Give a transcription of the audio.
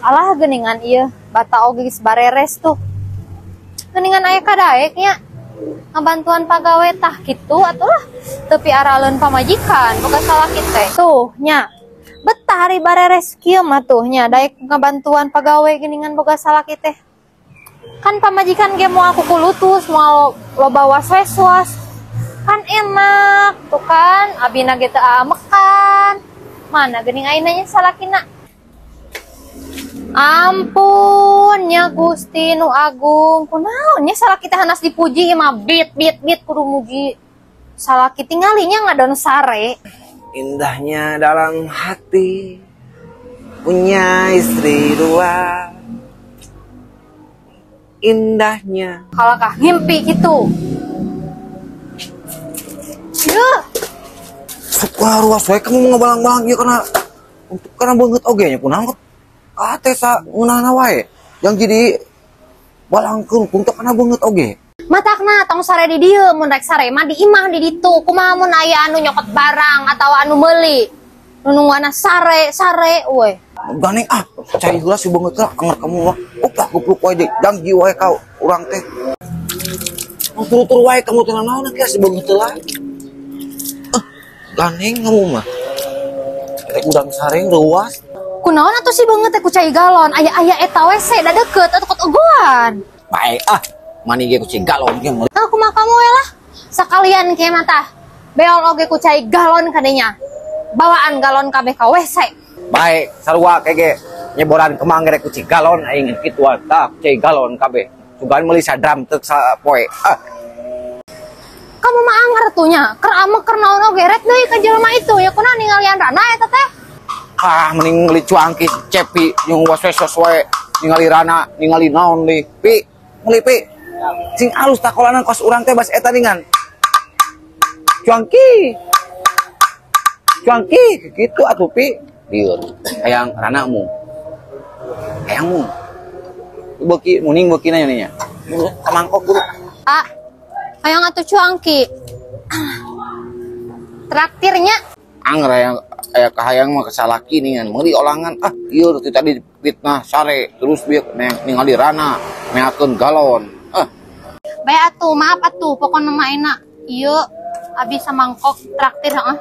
Alah, geuningan ieu bata oge geus bareres tuh. Geuningan aya kadaek nya. Ngabantuan pagawe tah kitu atuh lah. Teu piaraleun pamajikan boga salaki teh. Tuh nya. Betah hari bareres kieu mah tuh nya, daek ngabantuan pagawe geuningan boga salaki teh. Kan pamajikan ge moal kukulutus, moal loba was-was. Kan enak tuh kan, abina ge teu amekan. Mana geuning ayeuna nya salakina? Ampun nya Gusti nu Agung. Kunaon nya salaki teh hanas dipuji ieu mah, bit bit bit kudu muji. Salaki tingali nya ngadon sare. Indahnya dalam hati punya istri dua. Indahnya. Kalakah ngimpi gitu. Yuh. Sok ruas wae kamu ngabalang-balang ieu kana untuk kana beungeut oge nya, kunaon kate sa ngeunahna wae. Yang jadi balangkeun untuk kana beungeut oge. Matakna tong sare di dieu, mun rek sare mah di imah di ditu. Kumaha mun aya anu nyokot barang atau anu meuli? Nu nungguana sare sare we. Ganeng ah, cai heula si beungeut lah anger kamu mah. Uplak kupluk wae deui, janji wae ka urang teh. Turu-turu wae kamu teh, naon kieu si beungeut lah. Ah, ganeng kamu mah. Rek udang sareng reuas. Kunaon atuh si beungeut teh ku cai galon? Aya-aya eta WC da deukeut atuh kot ogoan. Baik ah, mani ge ku cai galon ge. Nah, kumaha kamu we lah. Sakalian ke mata. Beol oge ku cai galon kadenya. Bawaan galon kabeh ka WC. Baik, sarua kege nyeboran kemang ge ku cai galon aing kitu tah, cai galon kabeh. Sugan meuli sadram teu sapoe. Ah. Kamu mah anger tuh nya. Keur amek keur naon oge ret deui ka jelema itu. Ya kunaon ningalian rana eta teh? Ah, mending meuli cuangki cepi jeung was-was wae ningali rana, ningali naon deui. Pi, meuli pi. Sing alus takolanan kos urang teh bas eta ningan. Cuangki. Cuangki gitu atuh pi. Lieur, hayang ranamu. Hayangmu. Beuki muning beuki nya nya. Kamangkok guru. Ah, hayang atuh cuangki. Traktirnya. Anger hayang aya kahayang mah kasalaki ningan meuli olangan ah, ieu teh tadi fitnah sare terus bieu ningali rana meakeun galon ah. Bae atuh, maaf atuh, pokokna mah enak. Ieu abi samangkok traktir heeh.